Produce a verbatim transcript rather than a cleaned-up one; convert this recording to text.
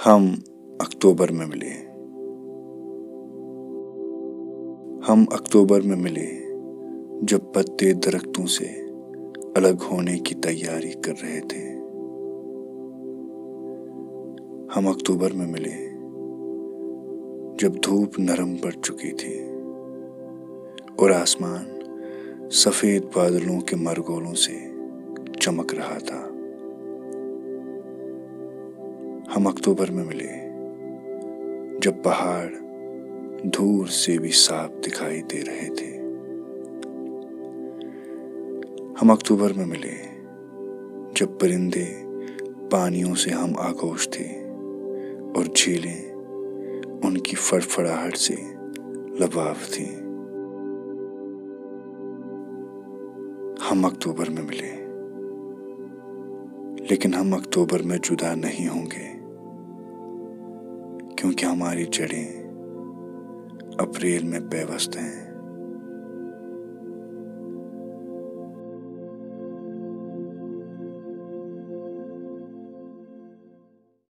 हम अक्टूबर में मिले। हम अक्टूबर में मिले, जब पत्ते दरख्तों से अलग होने की तैयारी कर रहे थे। हम अक्टूबर में मिले, जब धूप नरम पड़ चुकी थी और आसमान सफेद बादलों के मरगोलों से चमक रहा था। हम अक्टूबर में मिले, जब पहाड़ दूर से भी साफ दिखाई दे रहे थे। हम अक्टूबर में मिले, जब परिंदे पानियों से हम आगोश थे और झीलें उनकी फड़फड़ाहट से लबाब थीं। हम अक्टूबर में मिले, लेकिन हम अक्टूबर में जुदा नहीं होंगे, क्योंकि हमारी जड़ें अप्रैल में पेवस्त हैं।